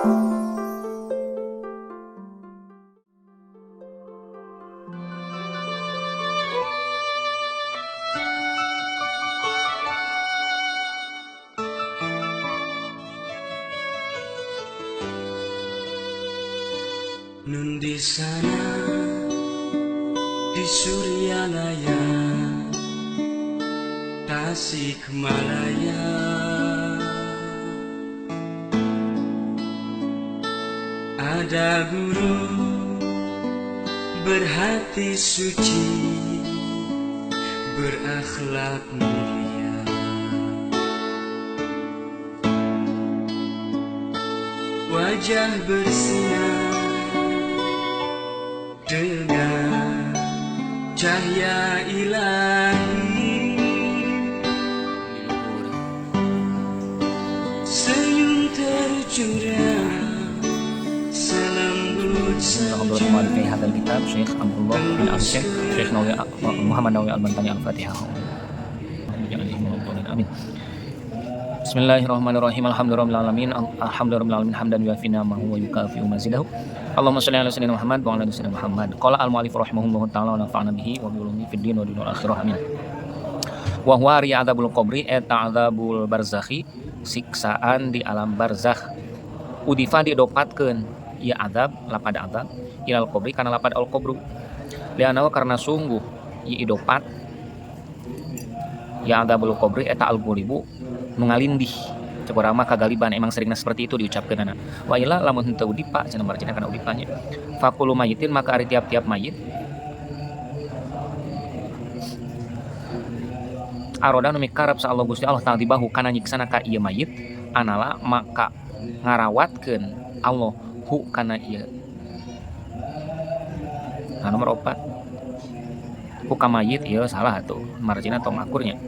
Nun di sana, di Suryalaya, Tasikmalaya, ada guru berhati suci, berakhlak mulia. Wajah bersinar dengan cahaya ilahi, senyum tercurah selembut salju. Hadzal kitab Syekh Abdullah bin Al-Syekh Syekh Nawawi Muhammad Nawawi Al-Bantani. Al-Fatihah. Amin. Bismillahirrahmanirrahim. Alhamdulillahirabbil alamin. Alhamdulillahirabbil alamin hamdan yuafi ni'amahu wa yukafi'u mazidahu. Allahumma shalli ala sayyidina Muhammad wa ala ali sayyidina Muhammad. Qala al-mu'allif rahimahullahu taala wa nafa'ana bihi wa bi ulumihi fid din wa dunyal akhirah. Amin. Wa huwa adzabul qabri eta adzabul barzakhi, siksaan di alam barzakh. Udifa didopatkeun ieu azab lapad azab ilal qabri kana lapad al qabru. Lianau karena sungguh ieu idopat ya adzabul qabri eta al ghulibu nu ngalindih. Cek urang mah kagaliban, emang seringna seperti itu diucapkeunana. Wa illa lamun henteu udipa cenah marjina kana udipanya. Faqulu mayitin maka ari tiap-tiap mayit aroda nu mikarep sa Allah Gusti Allah ta'dzibahu kana nyiksana ka ieu mayit anala maka ngarawatkeun Allah hu kana ieu. Nah, nomor 4. Hu ka mayit ieu salah atuh marjina tong akurnya.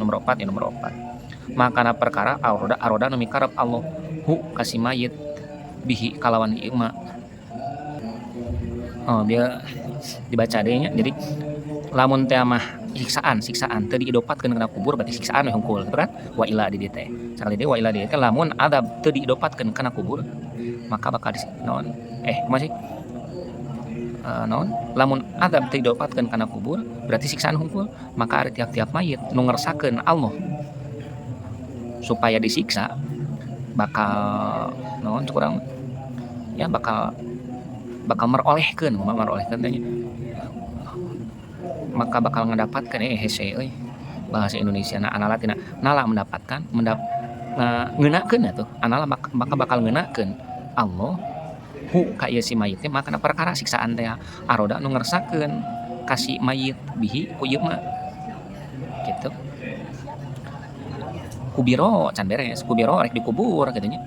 Nomor 4 ya nomor 4. Makana perkara aroda aroda nu mikarep Allah hu kasih mayit bihi kalawan ieu mah. Oh, dia dibaca deui nya. Jadi lamun teh mah siksaan, siksaan teu diidopatkeun kana kubur berarti siksaan we hungkul gitu kan. Wa ila di dieu teh. Sakali deui wa ila di dieu teh lamun azab teu diidopatkeun kana kubur maka bakal di naon? Kumaha sih? Naon? Lamun azab teu diidopatkeun kana kubur berarti siksaan hungkul, maka ari tiap-tiap mayit nu ngersakeun Allah supaya disiksa bakal naon kurang ya bakal bakal merolehkeun, merolehkeun teh nya. Maka bakal ngedapatkeun hese euy bahasa Indonesia na anala tina nala mendapatkan ngeunakeun atuh anala maka bakal ngeunakeun Allah hu ka ieu si mayit teh maka perkara siksaan teh aroda nu ngersakeun ka si mayit bihi ku ieu mah gitu. Kubiro can beres, kubiro rek dikubur kitu nya.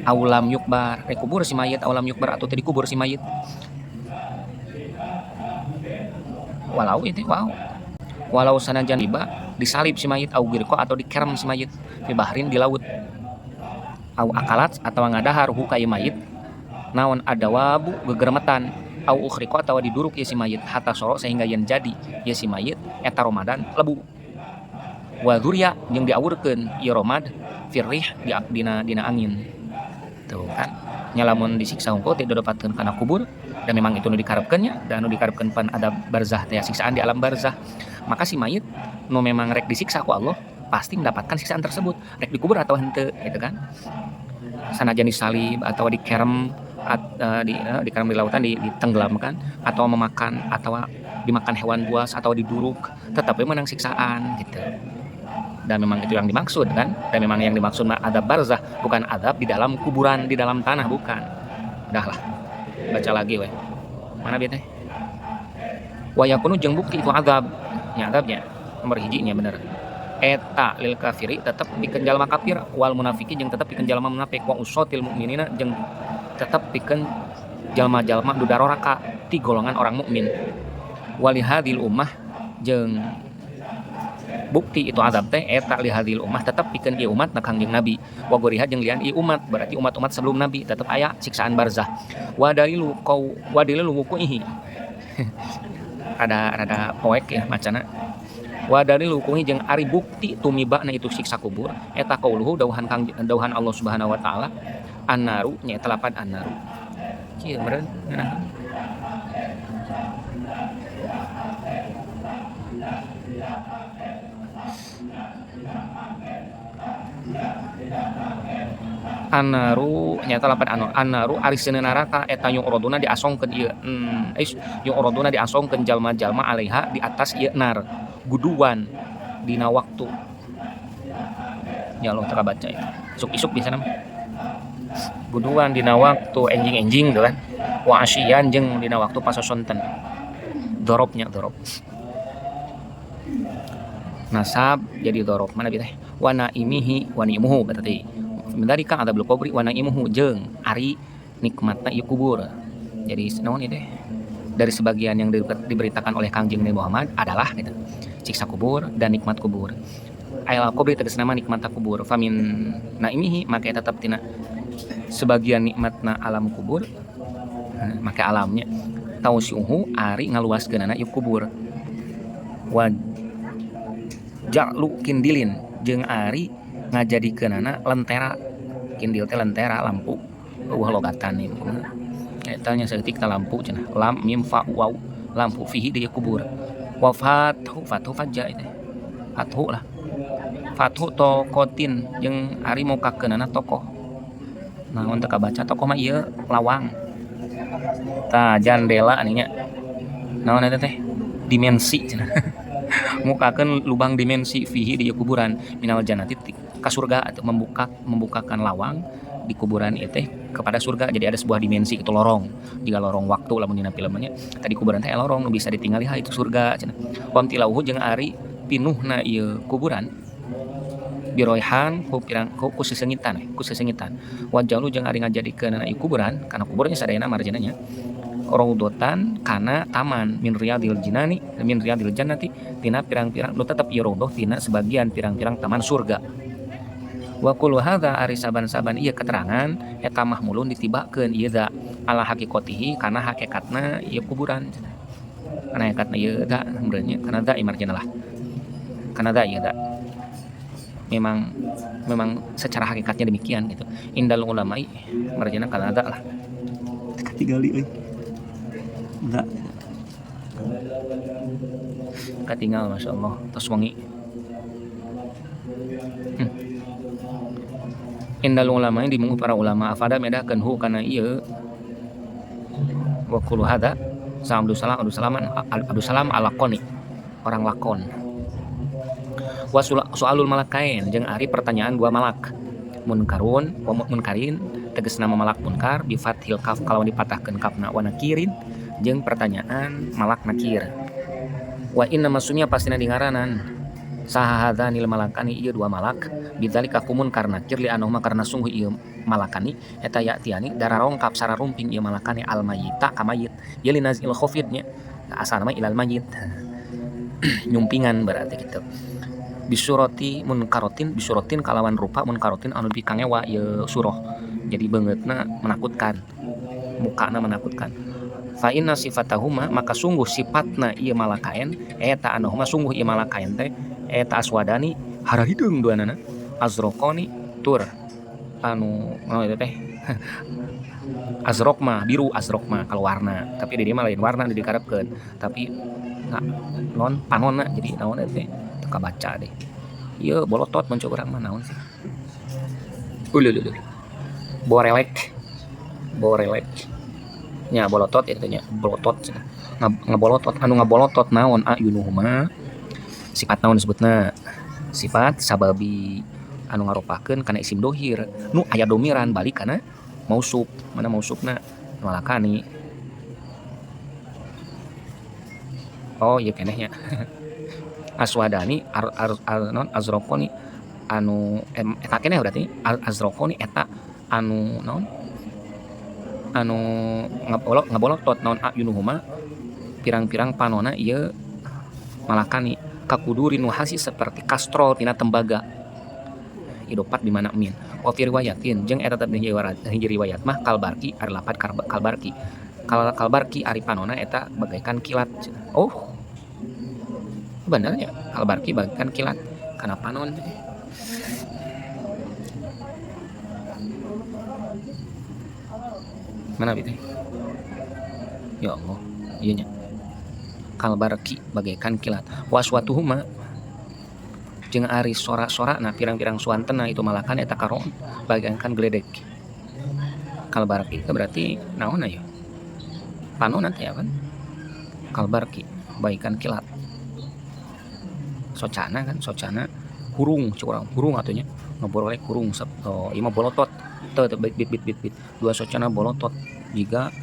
Aulam yukbar rek kubur si mayit, aulam yukbar atau teu dikubur si mayit. Walau itu wow. Walau sanajan tiba disalib si mayit au girko atau dikerem si mayit fi bahrin di laut. Au akalat atau ngadahar hu ka ieu mayit naon adawabu gegermetan au ukhriko atawa diduruk ieu si mayit hatta soro sehingga yen jadi ieu si mayit eta Ramadan lebu. Wa dzurya jeung diawurkeun ieu romad firrih di dina dina angin. Tuh kan nya lamun disiksa hungkul teu didapatkeun kana kubur dan memang itu nu dikarepkeun nya dan nu dikarepkeun pan adab barzah teh siksaan di alam barzah. Maka si mayit nu memang rek disiksa ku Allah pasti mendapatkan siksaan tersebut, rek dikubur atau henteu gitu kan. Sanajan disalib atau dikerem dikerem di lautan ditenggelamkan atau memakan atau dimakan hewan buas atau diduruk tetapi menang siksaan gitu. Dan memang itu yang dimaksud kan, dan memang yang dimaksud mah adab barzah bukan adab di dalam kuburan di dalam tanah bukan. Dah lah baca lagi weh mana bieu teh wa yakunu jeung bukti itu azab nya azabnya nomor hijinya bener eta lil kafiri tetep pikeun jalma kafir wal munafiki jeung tetep pikeun jalma munafik wa usatil mukminina jeung tetep pikeun jalma-jalma nu daroraka ti golongan orang mukmin walihadil ummah jeung bukti itu azab teh eta lihadil ummah tetep pikeun ieu umat na Kangjeng Nabi wa goriha jeung lian ieu umat berarti umat-umat sebelum Nabi tetep aya siksaan barzah wa dalilu qau wa dalilu wuqu'ihi rada poek ya macana wa dalilu wuqu'ihi jeung ari bukti tumibana itu siksa kubur eta qauluhu dauhan Kang dauhan Allah Subhanahu wa taala Annaru nyaeta lapan annaru. Kieu meureun ngeunah. Annaru nyaeta lapan anu annaru ari seuneu neraka eta yu'raduna diasongkeun ieu. Yu'raduna diasongkeun jalma-jalma alaiha di atas ieu nar guduwan dina waktu. Ya Allah teu kabaca itu. Isuk-isuk biasana mah. Guduwan dina waktu enjing-enjing tuh kan. Wa asyian jeung dina waktu pasosonten. Dorobnya dorob. Nasab jadi dorob mana bi teh? Wa naimihi wa nimuhu berarti. Dzalika adzabul qabri wa naimuhu jeung ari nikmatna ieu kubur. Jadi naon ieu teh? Dari sebagian yang diberitakan oleh Kangjeng Nabi Muhammad adalah gitu. Siksa kubur dan nikmat kubur. Ayal qabri tegasna mah nikmat kubur. Famin naimihi maka tetap tina sebagian nikmatna alam kubur, maka alamnya tausiuhu ari ngaluaskeunana ieu kubur. Wa ja'lu kindilin jeung ari ngajadikeunana lentera. Kindil teh lentera lampu. Eueuh logatan ieu. Eta nya saeutik ta lampu cenah. Lam mim fa waw lampu fihi di kubur. Wa fathu fathu fajja itu. Fathu lah. Fathu tokotin jeung ari mukakeunana tokoh. Naon teu kabaca tokoh mah ieu lawang. Tah jandela nya. Naon eta teh? Dimensi cenah. Mukakeun lubang dimensi fihi di kuburan minal jannati ka surga atau membukakan lawang di kuburan ieu teh kepada surga. Jadi ada sebuah dimensi itu lorong, jika lorong waktu lamun dina filmnya tadi kuburan teh lorong nu bisa ditingali ha itu surga cenah. Wa amtilauhu jeung ari pinuhna ieu kuburan biroihan ku pirang ku sesengitan, ku sesengitan. Wa jalu jeung ari ngajadikeunana ieu kuburan kana kuburnya sadayana marjana nya raudotan kana taman min riyadil jinani min riyadil jannati tina pirang-pirang nu tetep ieu raudoh tina sebagian pirang-pirang taman surga. Wa kullu hadza ari saban-saban ieu keterangan eta mahmulun ditibakeun ieu da ala haqiqatihi kana hakikatna ieu kuburan. Kana hakikatna ieu da meureun nya kana da imarjana lah. Kana da ieu da. Memang secara hakikatnya demikian gitu. Indal ulama'i marjana kana da lah. Katingali euy. Da. Katingal masyaallah tos wengi. Indal ulama di mung para ulama afada medahkeun hu kana ieu wa kullu hadza sa Abdul Salam Abdul Salaman Abdul Salam alaqoni orang lakon. Wa soalul malakain jeung ari pertanyaan dua malak munkarun wa munkarin tegasna malak munkar bi fathil kaf kalawan dipatahkeun kafna wa nakirin jeung pertanyaan malak nakir. Wa inna masumia pastina dingaranan saha hadzanil malakani ieu dua malak bidzalika kumun karena nakir li anahuma karena sungguh ieu malakani eta ya'tiani dararongkap sararumping ieu malakani al mayyita ka mayit ieu linazil khafid nya asalna mah ilal mayit nyumpingan berarti gitu. Bisurati munkarotin bisuratin kalawan rupa munkarotin anu dikangewa ieu surah. Jadi beungeutna menakutkan, mukana menakutkan. Fa inna sifatahuma maka sungguh sifatna ieu malakaen eta anahuma sungguh ieu malakaen teh eta aswadani harahideung duanana azraqani tur anu naon eta teh azraq mah biru azraq mah kalau warna tapi di dieu mah lain warna dikarepkeun tapi na, non panonna jadi naon eta teh teu kabaca deh ieu bolotot mun cek urang mah naon sih ulululul borelek borelek nya bolotot eta nya bolotot ngabolotot anu ngabolotot naon ayunuhuma sifat naon disebutna sifat sababi anu ngarupakeun kana isim dohir nu aya domiran balik kana mausuf mana mausufna malakani oh ieu keneh nya aswadani ar, ar, ar, non azraqoni anu eta keneh berarti azraqoni eta anu naon anu ngabolotot naon ayunuhuma pirang-pirang panona ieu malakani kakudurin wahasi seperti kastrol tina tembaga idopat di mana min wa fi riwayatin jeung eta teh hiji riwayat mah kalbarki ari lapat kalbarki kalbarki ari panona eta bagaikan kilat. Oh benernya kalbarki bagaikan kilat kana panon. Mana bi teh? Ya Allah, ieu nya. Kalbarki bagaikan kilat. Waswatuhuma jeung ari sora-sorana pirang-pirang suantena itu malakan eta karon bagaikan geledek. Kalbarki itu berarti naon aya? Panon teh ya kan? Kalbarki bagaikan kilat. Socana kan, socana hurung cek urang, hurung atuh nya. Ngobrol hurung sep, oh, ieu mah bolotot. Teu teu bit bit bit bit. Dua socana bolotot jiga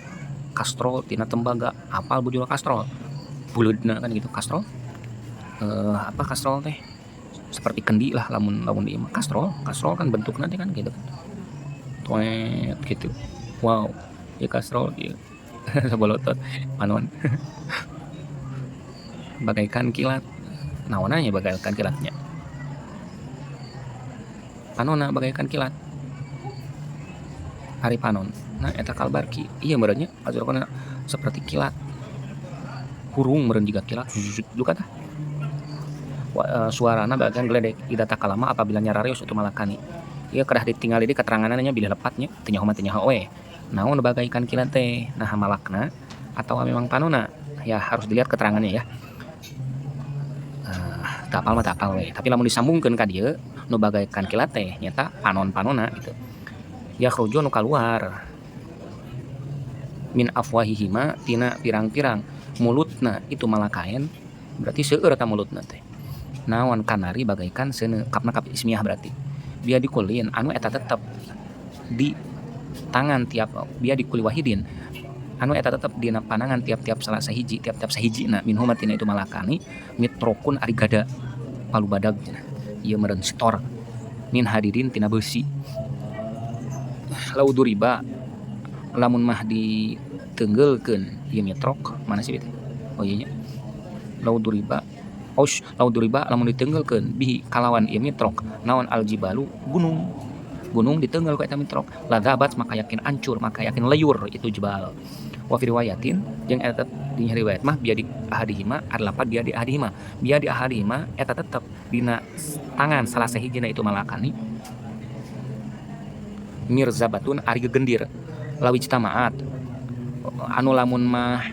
kastrol tina tembaga. Apal bujur kastrol? Buleudna kan gitu kastrol. Apa kastrol teh? Seperti kendi lah lamun lamun di imah. Kastrol, kastrol kan bentukna teh kan gitu kan. Toet gitu. Wow, ieu kastrol ieu. Sabolotot panon. Bagaikan kilat. Naonna nya bagaikan kilatnya? Panonna bagaikan kilat. Ari panon. Nah eta kalbarki. Ieu meureun nya azrokona seperti kilat. Hurung meureun jiga kilat duka tah. Suarana bagaikan geledek ida takalama apabila nyararios itu malakani. Ieu kedah ditingali di keteranganna nya bilih lepatnya teu nyaho mah teu nyaho we. Naon bagaikan kilat teh? Nah malakna atau memang panonna? Ya harus dilihat keterangannya ya. Teu apal mah teu apal we. Tapi lamun disambungkeun ka dieu nu bagaikan kilat teh nyata panon-panonna gitu. Yakhruju nu kaluar min afwahihima tina pirang-pirang mulutna itu malakaen berarti seueur eta mulutna teh. Naon kanari bagaikan seuneu kapna kap ismiah berarti. Bia dikulin anu eta tetep di tangan tiap bia dikuli wahidin anu eta tetep dina panangan tiap-tiap salah sahiji tiap-tiap sahijina minhuma tina itu malakani mitrokun ari gada palu badag cenah. Ieu meureun sitor min hadidin tina beusi. Lau duriba lamun mah ditenggelkeun ieu mitrok mana sih teh? Oh ieu nya. Lau duriba os lau duriba lamun ditenggelkeun bihi kalawan ieu mitrok naon aljibalu gunung. Gunung ditenggel ku eta mitrok ladzabat maka yakin ancur maka yakin leyur itu jibal. Wa fi riwayatin jeung eta di riwayat mah biadi ahadihima ari lapad biadi ahadihima biadi ahadihima eta tetep dina tangan salah sahijina itu malakani mirzabatun ari gegendir lawi citamaat anu lamun mah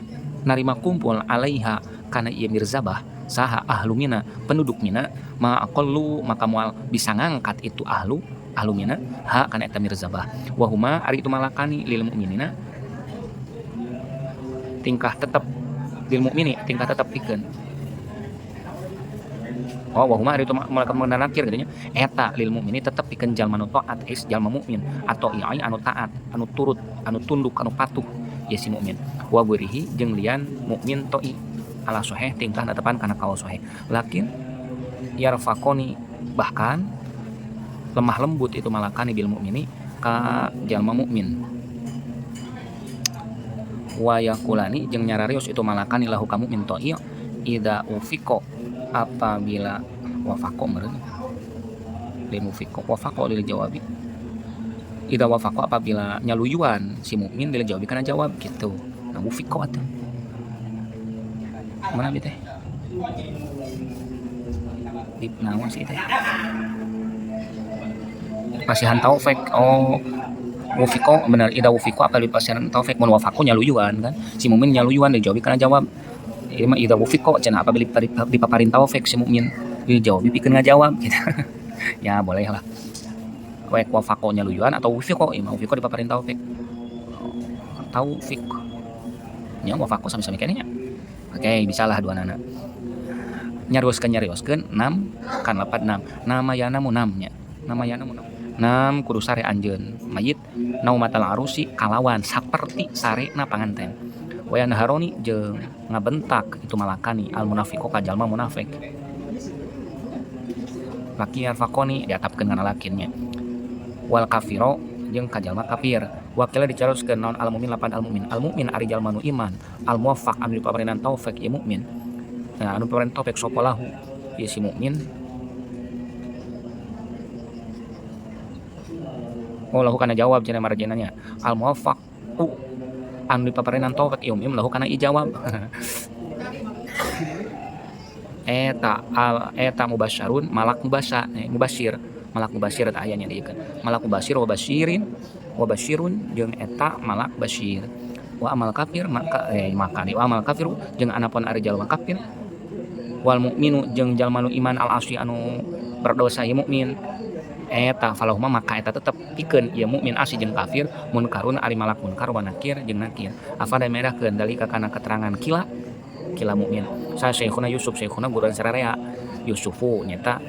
narima kumpul alaiha kana ieu mirzabah saha ahlu mina penduduk mina ma aqallu maka moal bisa ngangkat itu ahlu ahlu mina ha kana eta mirzabah wa huma ari itu malakani lil mukminina tingkah tetep lil mukmini tingkah tetep pikeun. Oh wa huma ari itu malaikat menakir gitu nya eta lil mukmini tetep pikeun jalma nu taat is jalma mukmin atau iai anu taat anu turut anu tunduk anu patuh ye si mukmin wa gurihi jeung lian mukmin toi ala soheh tingkah netepan kana kaul soheh lakin yarfaqoni bahkan lemah lembut itu malakani bil mukmini ka jalma mukmin wa yaqulani jeung nyararios itu malakani lahu ka mukmin toi ida ufiko apabila wafaqo meureun lil mufiko wafaqo lil jawabi ida wafaqo apabila nyaluyuan si mukmin lil jawabi kana jawab gitu. Nah mufiko atuh mana bi teh di naon sih teh pasihan taufik. Oh wufiko benar ida wufiko apabila pasihan taufik mun wafaqo nyaluyuan kan si mukmin nyaluyuan dijawab kana jawab. Ieu mah ida wufiko cenah apabila dipaparin taufik si mukmin dijawab pikeun ngajawab gitu. Ya boleh lah wek wafaqo nyaluyuan atau wufiko ieu mah wufiko dipaparin taufik taufik nya wafaqo sami-sami keneh nya. Oke bisalah dua nana nyarioskeun nam kan lapat nam nama yanamu namnya nama yanamu nam nam kudu sare anjeun mayit naumatal arusi kalawan saperti sarena panganten wa yanharoni jeung ngabentak itu malakani al munafiqo ka jalma munafik laki yarfaqoni diatapkeun kana lakinnya wal kafiro jeung ka jalma kafir wakila dicaroskeun naon al mukmin lapan al mukmin al mukmin ari jalma nu iman al muwaffaq anu dipaparinan taufik ieu mukmin. Nah anu dipaparinan taufik sapa lahu ieu si mukmin. Oh lahu kana jawab cenah marjana nya al muwaffaq anu dipaparinan taufik ieu mukmin lahu kana ijawab. Eta al eta mubasyarun malak mubasa mubasir malak mubasir eta aya nya dieu kan malak mubasir wa basyirin Wa basyirun jeung eta malak basyir. Wa amal kafir maka maka wa amal kafiru jeung anapun ari jalma kafir wal mukminu jeung jalma nu iman al asyi anu berdosa ieu mukmin eta falahuma maka eta tetep pikeun ieu mukmin asyi jeung kafir munkarun ari malak munkar wa nakir jeung nakir. Afada merahkeun dalika kana keterangan kila kila mukmin. Sa Syekhuna Yusuf, Syekhuna guruan sararea Yusufu nyata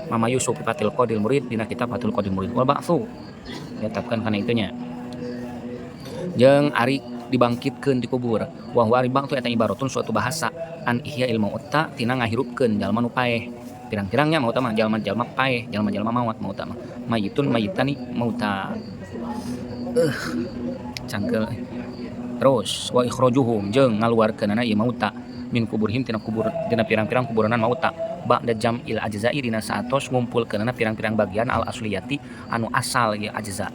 Mama Yusuf Fatil Qadil Murid dina kitab Fatil Qadil Murid wal ba'tsu ditetapkan kana itunya. Jeung ari dibangkitkeun di kubur wa huwa ari ba'tsu eta ibaratun suatu bahasa an ihya ilmu utta tina ngahirupkeun jalma nu paeh. Pirang-pirangnya mauta mah jalma-jalma paeh, jalma-jalma maot mauta mah. Mayitun mayitani mauta. Cangkel. Terus wa ikhrajuhum jeung ngaluarkeunana ieu mauta min kuburhim tina kubur tina pirang-pirang kuburanan mauta ba'da jam'il ajza'i dina saatos ngumpulkeunana pirang-pirang bagian al asliyati anu asal ieu ajza.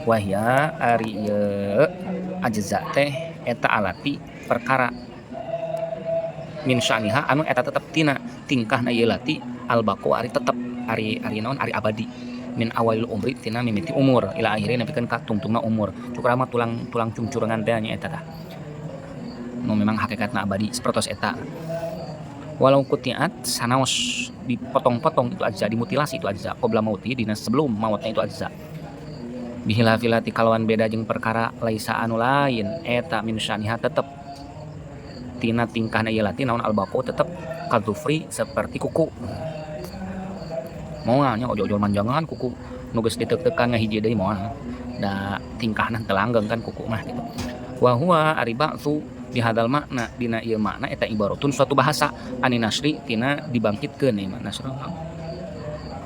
Wahya ari ieu ajza teh eta alati perkara min sya'niha anu eta tetep tina tingkahna ieu lati al baqo ari tetep ari ari naon ari abadi min awalil umri tina mimiti umur ila akhiri nepikeun ka tungtungna umur. Cukur mah tulang cungcurengan teh nya eta tah. Nu memang hakikatna abadi sapertos eta. Walau kutiat sanaos dipotong-potong itu ajza, dimutilasi itu ajza qabla mauti dina sebelum mautnya itu ajza. Bihilafilati kalawan beda jeung perkara laisa anu lain eta min syaniha tetep tina tingkahna ieu lati naon albaqo tetep kadzufri seperti kuku. Moal nya ojol-ojol manjangan kuku nu geus diteuk-teukan ngahiji deui moal. Da tingkahna teu langgeng kan kuku mah gitu. Wa huwa ari ba'tsu bihadzal makna dina ieu makna eta ibaratun suatu bahasa ani nasri tina dibangkitkeun ieu mah nasru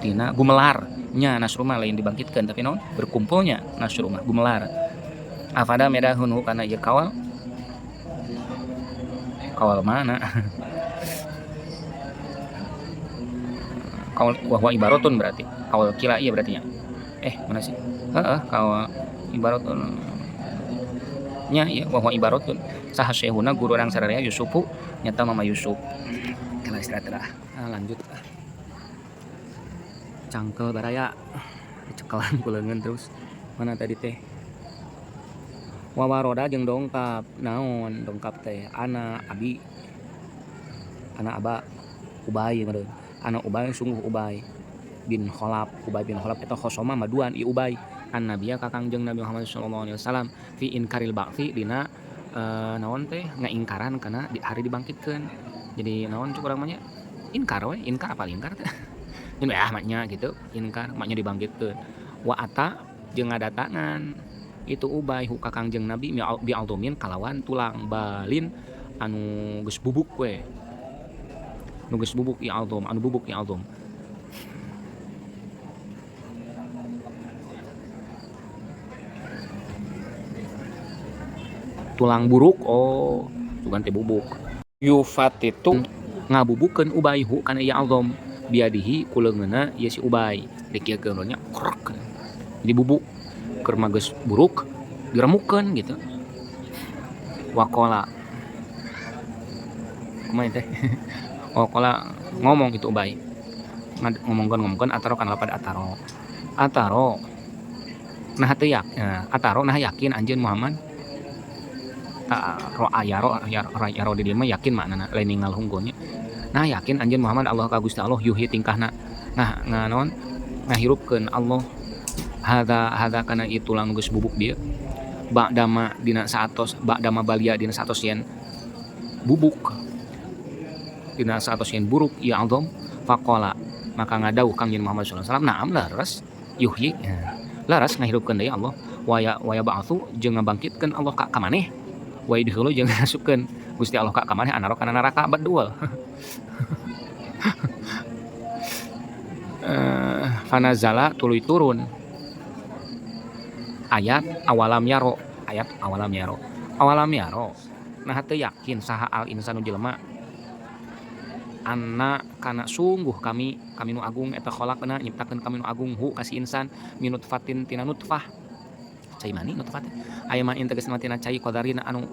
tina gumelar nya nasru mah lain dibangkitkeun tapi naon berkumpulnya nasru mah gumelar. Afada medahun kana ieu kawal kawal mana kawal wa huwa ibaratun berarti kawal kila ieu berarti nya mana sih heeh kawal ibaratun nya ieu wa huwa ibaratun saha syekhuna guru urang sararea Yusufu nyata Mama Yusuf. Kala istirahat lah. Nah, lanjut. Cangkel baraya dicekelan ku leungeun terus. Mana tadi teh? Wawaroda jeung dongkap naon dongkap teh ana abi ana aba Ubay meureun. Ana Ubay sungguh Ubay bin Khalaf. Ubay bin Khalaf eta khosoma maduan ieu Ubay an nabiya ka Kangjeng Nabi Muhammad sallallahu alaihi wasallam fi inkaril ba'tsi dina naon teh ngaingkaran kana di hari dibangkitkeun. Jadi naon cuk urang mah nya inkar we, inkar apa ingkar teh. Nyeun we ah maknya gitu, inkar maknya dibangkitkeun. Wa ata jeung ngadatangan itu Ubay hu ka Kangjeng Nabi bi'aldumin kalawan tulang balin anu geus bubuk we. Nu geus bubuk ieu aldum, anu bubuk ieu aldum. Tulang buruk, oh bukan teh bubuk. Yufat itu ngabubukeun Ubay hu kana ieu aldum biadihi ku leungeunna ieu si Ubay. Dikieukeun nya krek. Jadi bubuk keur mah geus buruk diremukeun gitu. Waqala kumaha teh? Waqala ngomong itu Ubay. Ngomongkeun ataro kana lapad ataro. Ataro nah teu ataro nah yakin anjeun Muhammad. Ro ayaro yaro di dieu mah yakin maknana lain ningal hungkulnya. Nah yakin anjeun Muhammad Allah ka Gusti Allah yuhyi tingkahna. Nah nganaon ngahirupkeun Allah hadza hadza kana ieu tulang geus bubuk dieu. Ba'dama dina saatos ba'dama balia dina saatos yen bubuk. Dina saatos yen buruk ieu azam faqala maka ngadauh Kangjeng Muhammad sallallahu alaihi wasallam na'am laras yuhyi. Laras ngahirupkeun deui Allah waya waya ba'atsu jeung ngabangkitkeun Allah ka maneh. Wa idkhulu jeung ngasupkeun Gusti Allah ka maneh anaro kana neraka baddual. Fanazala tuluy turun ayat awalam yaro, ayat awalam yaro. Awalam yaro nah teu yakin saha al insanu jelema anna kana sungguh kami kami nu agung eta khalaqna nyiptakeun kami nu agung hu ka si insan minut fatin tina nutfah cai mani nutfah teh aya mah tegasna tina cai qadarina anu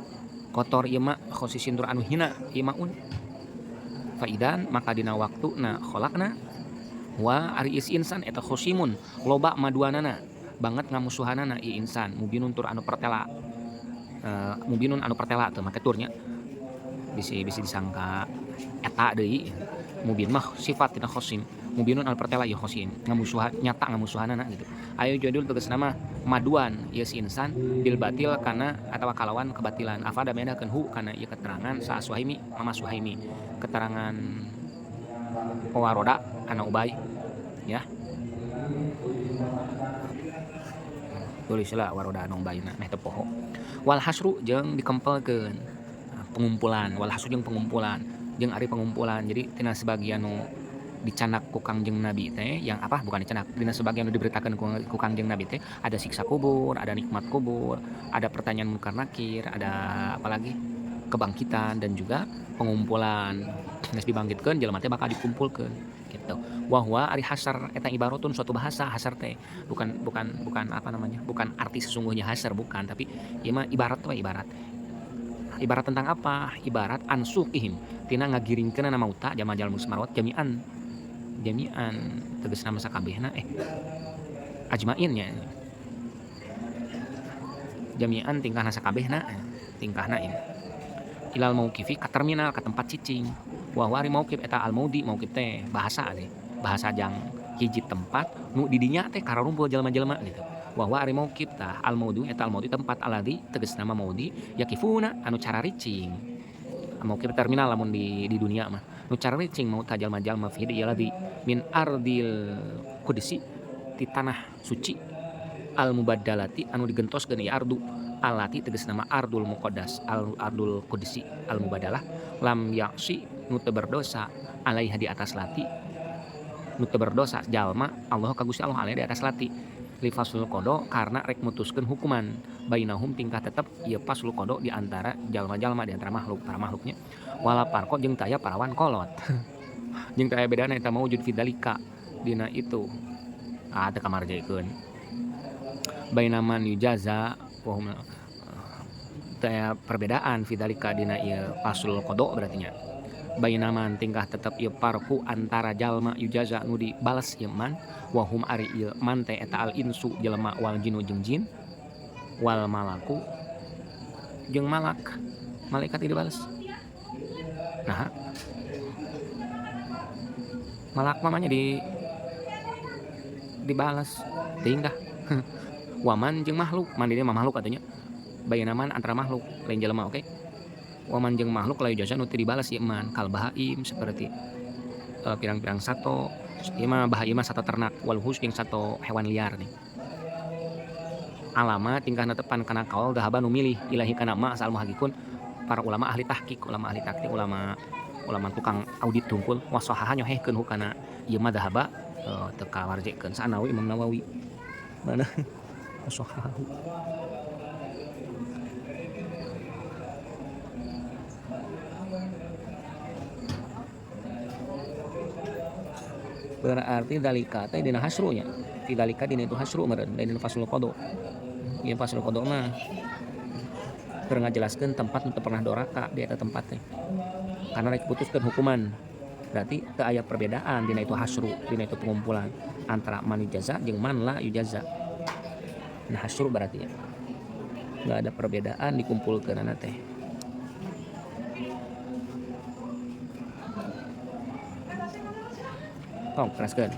kotor ieu mah khosisin tur anu hina ieu maun faidan maka dina waktuna khalaqna wa ari is insan eta khosimun loba maduanana Banget ngamusuhanana ieu insan mubinun tur anu pertela. Mubinun anu pertela teu make turnya. Bisi bisi disangka eta deui. Mubin mah sifat tina khosim. Mubinun anu pertela ieu khosim. Ngamusuhan nyata ngamusuhanana gitu. Ayo jadul tegasna mah maduan ieu si insan bil batil kana atawa kalawan kebatilan. Afada medakeun hu kana ieu keterangan sa Suhaimi Mama Suhaimi. Keterangan waroda ana Ubay ya. Tulislah waroda anu Ubayna meh teu poho. Wal hasru jeung dikempelkeun pengumpulan, wal hasru jeung pengumpulan, jeung ari pengumpulan. Jadi tina sebagian nu dicanak ku Kangjeng Nabi teh yang apa bukan dicanak, dina sebagian nu diberitakeun ku Kangjeng Nabi teh ada siksa kubur, ada nikmat kubur, ada pertanyaan munkar nakir, ada apalagi kebangkitan dan juga pengumpulan. Geus dibangkitkeun jelema teh bakal dikumpulkeun gitu. Wa huwa ari hasar eta ibaratun suatu bahasa hasar teh bukan bukan bukan apa namanya? Bukan arti sesungguhnya hasar bukan, tapi ieu mah ibarat we ibarat. Ibarat tentang apa? Ibarat ansuqihim tina ngagiringkeunana mauta jalma-jalma nu marot jami'an. Jami'an tegasna mah sakabehna ajmain nya. Jami'an tingkahna sakabehna, tingkahna ini. Ilal mauqifi ka terminal ka tempat cicing. Wa huwa ari mauqif eta al maudi mauqif teh bahasa teh. Bahasa jang hiji tempat nu di dinya teh kararumpul jelema-jelema gitu. Wa huwa ari mauqif tah al maudi eta al maudi tempat aladi tegasna mah maudi yakifuna anu cararicing. Mauqif terminal lamun di dunia mah. Nu cararicing mau ta jalma-jalma fi di aladi min ardil qudsi ti tanah suci al mubaddalati anu digentoskeun ieu ardu alati tegasna mah ardul muqaddas al ardul qudsi al mubadalah lam ya'si nu teu berdosa alaiha di atas lati nu teu berdosa jalma Allah ka Gusti Allah alaiha di atas lati li faslul qada karena rek mutuskeun hukuman bainahum tingkah tetep ieu faslul qada di antara jalma-jalma di antara makhluk para makhluknya wala parko jeung taya parawan kolot jeung taya bedana eta maujud fidzalika dina itu teu kamarjaikeun bainaman yujaza wa hum taya perbedaan fidzalika dina ieu faslul qada berarti nya bainaman tingkah tetep ieu parku antara jalma yujaza nu dibales ieu man wa hum ari ieu man teh eta al insu jelema wal jinu jeung jin wal malaku jeung malak malaikat dibales nah malak mamanya dibales tingkah waman jeung makhluk man di mah makhluk katanya bainaman antara makhluk lain jelema oke waman jeung makhluk layu jasa nu teu dibales ieu man kal bahaim seperti pirang-pirang sato ieu mah bahaim mah sato ternak wal hus jeung sato hewan liar nih alama tingkahna tepan kana kaul dahaba nu milih ilahi kana ma asal muhaqqiqun para ulama ahli tahqiq ulama ulama tukang audit tungkul wasahaha nyohehkeun hukana ieu mah dahaba teu kawarjekeun sanawi Imam Nawawi mana wasahahu berarti dalika teh dina hasrunya dalika dina itu hasru meureun lain dina faslul qada ieu faslul qada mah keur ngajelaskeun tempat nu teu pernah doraka di eta tempat teh karena rek putuskeun hukuman berarti teu aya perbedaan dina itu hasru dina itu pengumpulan antara man yujaza jeung man la yujaza nah hasru berarti ya nggak ada perbedaan dikumpulkeunana teh tong teraskeun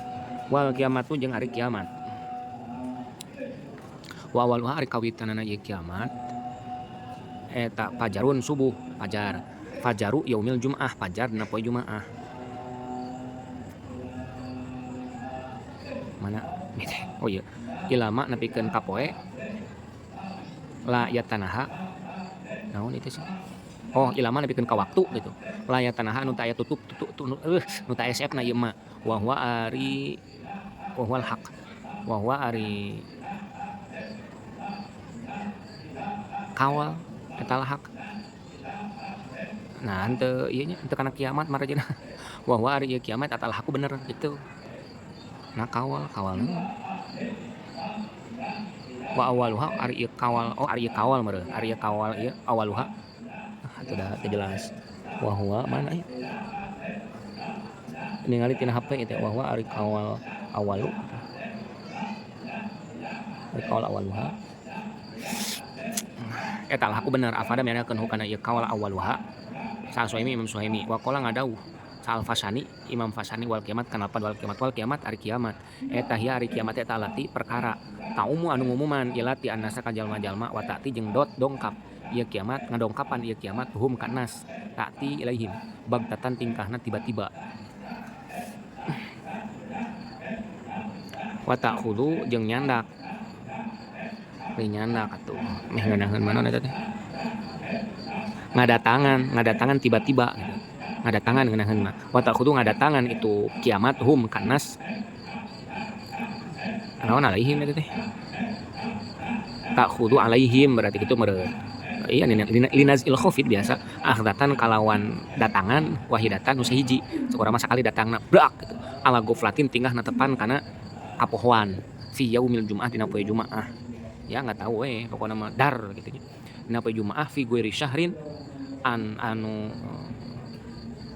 wal kiamatu jeung ari kiamat wa awaluha ari kawitanana ieu kiamat eta fajarun subuh fajar fajaru yaumil jum'ah fajar dina poe jumaah mana oh iya ilama nepikeun ka poe la yatanaha naon itu sih oh ilama nepikeun ka waktu gitu la yatanaha nu teu aya tutup nu teu aya sefna ieu mah wa huwa ari wa huwal haq wa huwa ari kawal eta hak nah henteu ieu nya henteu kana kiamat marajana wa huwa ari ieu kiamat eta haku bener gitu nah kawal kawal wa awaluha ari ieu kawal oh ari ieu kawal meureun ari ieu kawal ieu awaluha atuh da teu jelas wa huwa mana ieu ningali tina HP itu wa huwa ari kawal awalu Ari kaul awaluha eta lah aku bener afada meanakeun hukana ieu kaul awaluha sa Suhaimi Imam Suhaimi wa qala ngadawuh sa Al-Fasani Imam Fasani wal kiamat kenapa wal kiamat wal kiamat ari kiamat eta hiya ari kiamat eta alati perkara taumu anu ngumuman ilati annasa ka jalma-jalma wa ta'ti jeung dot dongkap ieu kiamat ngadongkapan ieu kiamat hum kanas ta'ti ilaihim bagtatan tingkahna tiba-tiba wa ta'khudhu jeung nyandak li nyandak atuh meh ngeunaheun mana eta teh ngadatangan tiba-tiba gitu. Ngadatangan ngeunaheun mah wa ta'khudhu ngadatangan itu kiamat hum kanas naon alaihim eta teh ta'khudhu alaihim berarti kitu meureun iya linazil khafid biasa akhdatan kalawan datangan wahidatan nu sahiji sakurang mah sakali datangna brak gitu ala goflatin tingah netepan kana kapohoan fi yaumil jum'ah dina poe jumaah ya nggak tahu we pokona mah dar gitu nya dina poe jumaah fi ghairi syahrin an anu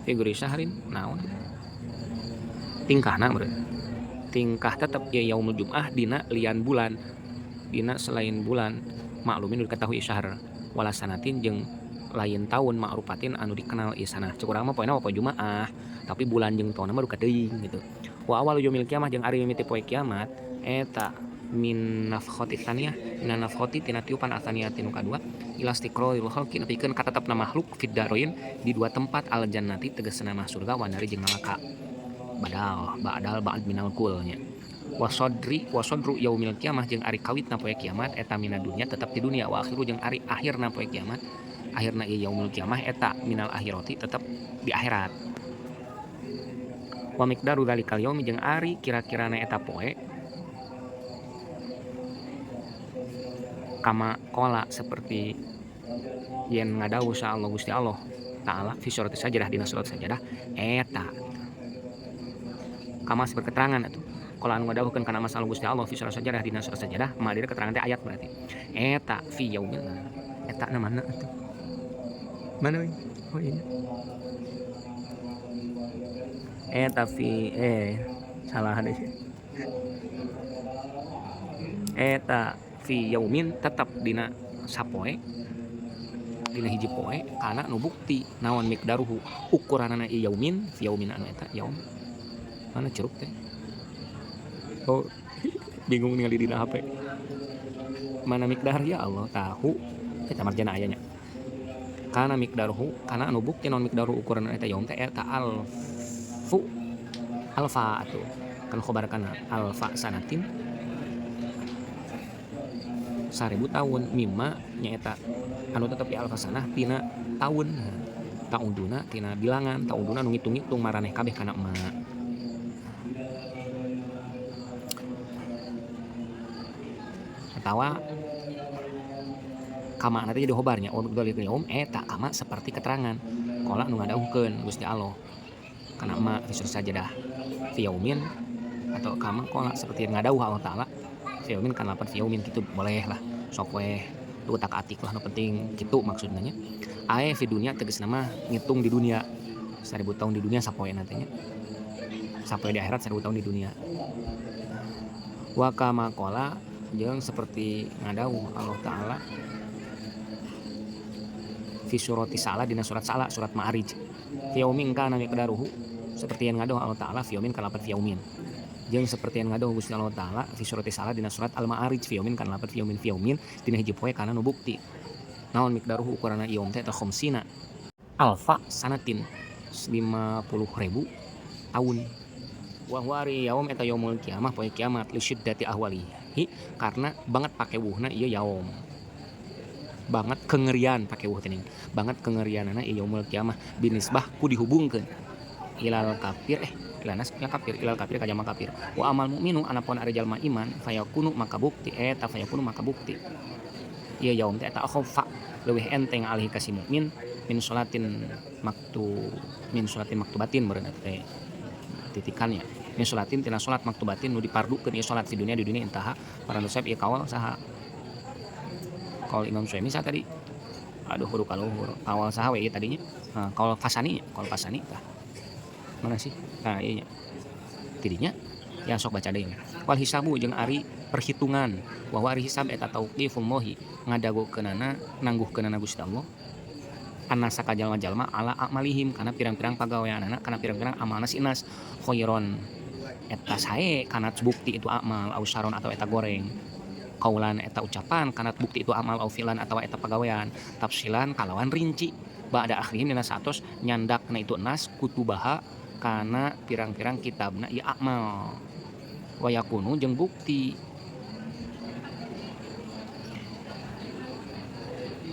fi ghairi syahrin naon tingkahna meureun tingkah tetep ya yaumul jum'ah dina lian bulan dina selain bulan maklumin diketahui syahr wala sanatin jeung lain tahun ma'rufatin anu dikenal ieu sanah cek urang mah poena poe jumaah tapi bulan jeung taunna mah duka teuing gitu wa awal yaumil kiamah jeung ari mimiti poe kiamat eta min nafkhati tsaniyah min nafkhati tina tiupan atsaniyah tinu kadua ila istiqraril khalqi nepikeun katetepna makhluk fid daroin di dua tempat al jannati tegasna mah surga wa nari jeung neraka badal ba'dal ba'd minal kul nya wasodri wasodru yaumil kiamah jeung ari kawitna poe kiamat eta mina dunya tetep di dunia wa akhiru jeung ari akhirna poe kiamat akhirna ieu yaumil kiamah eta minal akhirati tetep di akhirat wa miqdaru dzalikal yaumi jeung ari kira-kirana eta poe kama qala seperti yen ngadawuh sa Allah Gusti Allah Ta'ala fi surati sajadah dina surat sajadah eta kama seperti keterangan atuh kalau anu ngadawuhkeun kana masalah Gusti Allah fi surat sajadah dina surat sajadah mah dina keterangan teh ayat berarti eta fi yaumil eta na mana atuh mana we oh iya eta fi salah deh eta fi yaumin tetap dina sapoe dina hiji poe kana nu bukti naon miqdaruhu ukuranana ieu yaumin fi yaumin anu eta yaum mana curug teh oh bingung ningali dina HP mana miqdar ya Allah tahu eta marjana aya nya kana miqdaruhu kana anu bukti naon miqdaruhu ukuran eta yaum teh eta alfu alfa atuh kan khobar kana alfa sanatin 1000 tahun mimma nyaeta anu tetep di alfa sanah tina taun taunduna tina bilangan taunduna nu ngitung-ngitung maraneh kabeh kana emak atawa kama nanti jadi hobarnya wa yaum eta kama seperti keterangan qala nu ngadawuhkeun Gusti Allah kana emak fi sajadah fi yaumin atau kama qala seperti ngadawuh Allah Ta'ala fi yaumin kan lapan fi yaumin gitu boleh lah sok weh lu tak atik lah nu penting gitu maksudnya nya ae fi dunia tegasna mah ngitung di dunia 1000 tahun di dunia sapoe nantinya sapoe di akhirat 1000 tahun di dunia wa kama qala jeung seperti ngadawuh Allah Ta'ala fi surati Sa'la dina surat Sa'la surat Ma'arij fi yaumin kana miqdaruhu seperti yang ngadawuh Allah Ta'ala fi yaumin kana fi yaumin jeung seperti yang ngadawuh Gusti Allah Ta'ala fi surati Sa'la dina surat Al-Ma'arij fi yaumin kana lapat fi yaumin fi yaumin dina hiji poe kana nu bukti naon miqdaruhu ukuranna yaum teh eta khamsina alfa sanatin 50.000 tahun wa huwa ari yaum eta yaumul kiamah poe kiamat li syiddati ahwalihi karena banget pakewuhna ieu yaum banget kengerian pakewuh teh banget kengerianana ieu yaumul kiamah binisbah ku dihubungkeun ilal kafir ilanas ya kafir ilal kafir ka jalma kafir wa amal mukminu anapun ari jalma iman fayakunu maka bukti eta fayakunu maka bukti ieu yaum teh eta khaufa leuwih enteng alih ka si mukmin min sholatin maktu min sholatin maktubatin meureun eta teh titikannya min sholatin tina sholat maktubatin nu dipardukeun ieu sholat di dunia intaha parantos ieu kaul saha kaul Imam Suhaimi saha tadi aduh kudu kaluhur kaul saha we ieu tadinya nah, kaul Fasani tah mana sih nah ieu nya tidinya ya sok baca deui wal hisabu jeung ari Perhitungan wa huwa hisab eta tauqifullahi ngadagokeunana nangguhkeunana Gusti Allah anasa ka jalma-jalma ala amalihim kana pirang-pirang pagaweanana kana pirang-pirang amalna si nas khairon eta sae kana bukti itu amal au saron atau eta goreng kaulan eta ucapan kana bukti itu amal au fi'lan atau eta pagawean tafsilan kalawan rinci ba'da akhrihim dina saatos nyandakna itu nas kutubaha kana pirang-pirang kitabna ieu amal wa yakunu jeung bukti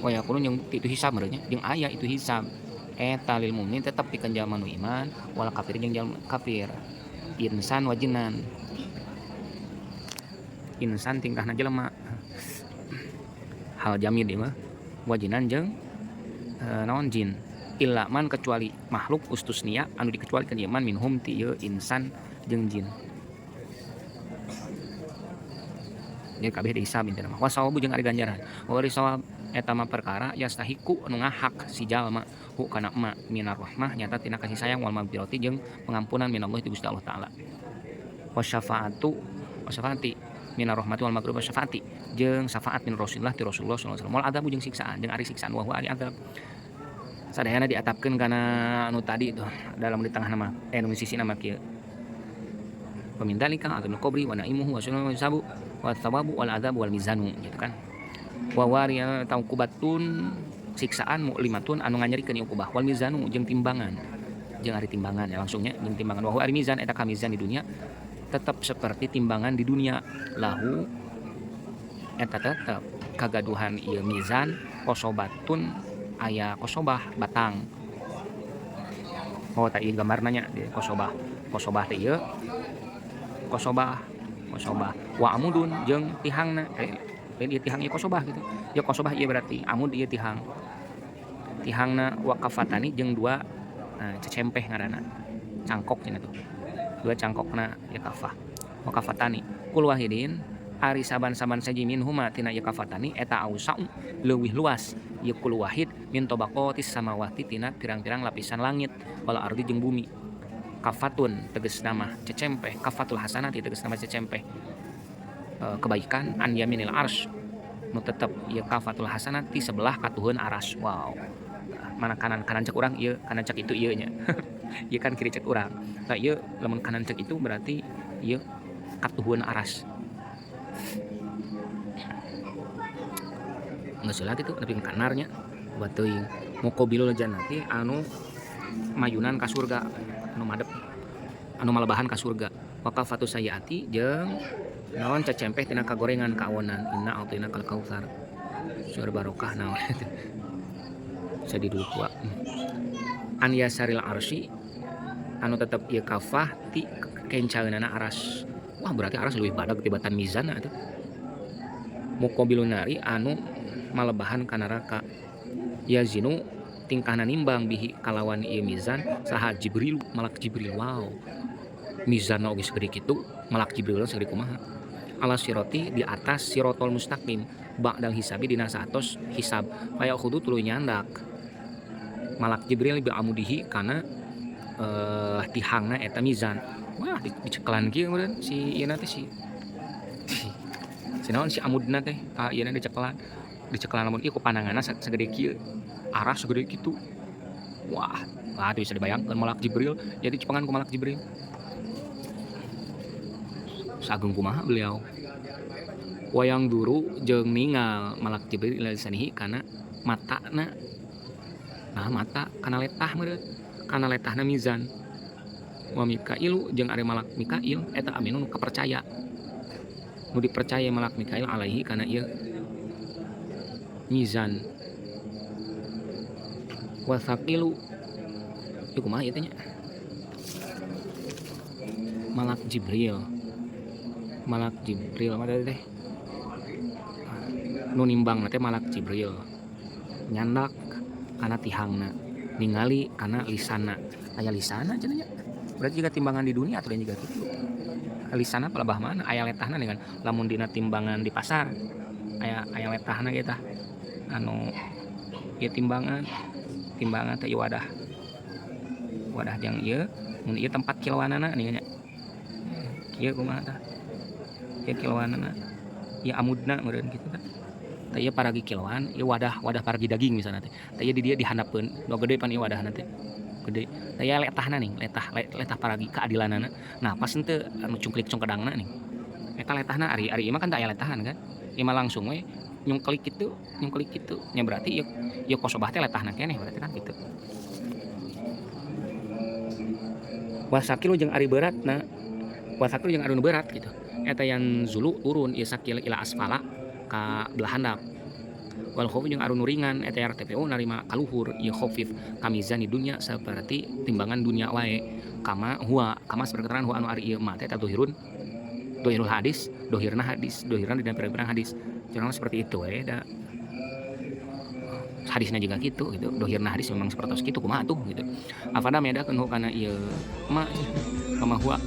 wa yakunu jeung bukti itu hisab meureun nya jeung aya itu hisab eta lil mukmin tetep pikeun jalma nu iman wal kafir jeung jalma kafir insan wajinan insan tingkahna jelema hal jamid ieu mah wajinan jeung naon jin illa man kecuali makhluk ustusnia anu dikecualikeun ieu man minhum ti ieu insan jeung jin. Jadi kabeh dihisab intina mah wasawabu jeung ari ganjaran wa sawab eta mah perkara yastahiku anu ngahak si jalma hu kana ma minar rahmah nyata tina kasih sayang wal magfirati jeung pengampunan minallah ti Gusti Allah taala wasyafaatu wasyafaati minar rahmati wal magfirati wasyafaati jeung syafaat min Rasulillah ti Rasulullah sallallahu alaihi wasallam wal adzabu jeung siksaan jeung ari siksaan wa huwa ari adzab sadayana diatapkeun kana anu tadi tuh dalam di tengah nama nu sisi nama kieu pemindalika adzabul qabri wa naimuhu wa sunnu sabu wa thawabu wal adzabu wal mizanu gitu kan wa wariya tauqubatun siksaan mu'limatun anu nganyerikeun uqubah wal mizanu jeung timbangan jeung ari timbangan ya langsungnya jeung timbangan wa huwa ari mizan eta kamizan di dunia tetap seperti timbangan di dunia lahu eta tetep kagaduhan ieu mizan kosobatun aya kosobah batang oh tah ieu gambarna nya di kosobah kosobah teh ieu kosobah kosobah wa amudun jeung tihangna lain ieu tihang ieu kosobah gitu ya kosobah ieu berarti amud ieu tihang tihangna wa kafatani jeung dua cecempeh ngaranna cangkok cenah tuh dua cangkokna ieu kafah wa kafatani kul wahidin ari saban-saban saji minhuma tina ieu kafatani eta ausau leuwih luas ieu kul wahid min tabaqatis samawati tina pirang-pirang lapisan langit wal ardi jeung bumi kafatun tegas nama cecempeh kafatul hasanati tegas nama cecempeh kebaikan an yaminil arsy nu tetep ieu kafatul hasanati sebelah katuhun aras wow mana kanan kanan cek urang ieu kanan cek itu ieu nya ieu kan kiri cek urang tah ieu lamun kanan cek itu berarti ieu katuhun aras geus lah kitu nepi ka kanarnya buat teuing muqabilul jannati anu mayunan ka surga anu madep anu malebahan ka surga wa kafatu sayyiati jeung naon cecempeh tina kagorengan kaonan inna a'tainakal kautsar sur barokah naon jadi dulu tua an yasaril arsy anu tetep ieu kafah ti kencaeunana aras wah berarti aras leuwih badag tibatan mizan atuh muqabilun nari anu malebahan ka neraka yazinu tingkahna nimbang bihi kalawan ieu mizan saha Jibril malak Jibril wow mizanna oge segede kitu malak Jibril segede kumaha ala siroti di atas sirotol mustaqim ba'dal hisabi dina saatos hisab faya khudu tuluy nyandak malak Jibril bi amudihi kana tihangna eta mizan wah dicekelan kieu meureun si ieu teh si naon si amudna teh ka ieu dicekelan dicekelan lamun ieu ku pandanganna segede kieu arah segede kitu wah wah bisa dibayangkeun malak Jibril jadi cepengan ku malak Jibril sagung kumaha beliau wayang duru jeung ningal malak Jibril ila lisanihi kana matana nah mata kana letah meureun kana letahna mizan wa Mikailu jeung ari malak Mikail eta aminu nu kapercaya nu dipercaya malak Mikail alaihi kana ieu mizan wa thaqilu ieu kumaha ieu teh nya malak Jibril mah teh nu nimbang teh malak Jibril nyandak kana tihangna ningali kana lisana aya lisana cenah nya berarti jika timbangan di dunia atau juga kitu lisana pelebah mana aya letahna dengan lamun dina timbangan di pasar aya aya letahna kieu tah anu ieu timbangan timbangan teh wadah wadah jeung ieu mun ieu tempat kiloanana nih nya kieu kumaha tah ieu kiloanana Ieu amudna meureun kitu kan. Tah ieu paragi kiloan, ieu wadah wadah paragi daging misalna teh. Tah ieu di dieu dihandapeun, nu gede pan ieu wadahna teh. Gede. Tah ieu letahna nih, letah letah paragi keadilanana. Nah, pas henteu anu cungklik cungkedangna nih. Eta letahna ari ari ieu mah kan teu aya letahan kan. Ieu mah langsung we nyungkelik kitu, nyungkelik kitu. Nya berarti ieu ieu kosobah teh letahna keneh berarti kan kitu. Wasakilu jeung ari beratna, wasakilu jeung ari nu berat gitu. Eta yang zulu turun ieu sakil ila asfala ka belah handap. Wal khawf jeung ari nu ringan eta RTPU narima kaluhur ieu khafif kamizani dunya seperti timbangan dunia wae. Kama huwa, kama seperti keterangan huwa anu ari ieu mah teh eta dohirun, dohirul hadis, dohirna hadis, dohirna dina pirang-pirang hadis. Cenah seperti itu we da. Hadisna juga gitu gitu, dohirna hadis memang seperti kitu kumaha tuh gitu. Afada medakeun hu kana ieu ma kama huwa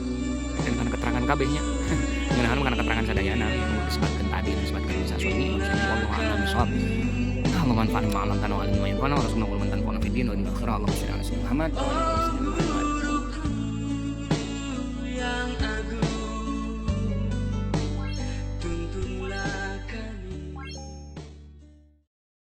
dan kana keterangan kabeh nya. Ngeunaan kana keterangan sadayana nu disebutkeun tadi, disebutkeun bisa sunni, maksudna wallahu a'lam bishawab. Allahumma anfa'na bima 'allamtana wa 'allimna ma yanfa'una warzuqna 'ilman tanfa'una fid din wa fil akhirah. Allahumma shalli ala sayyidina Muhammad.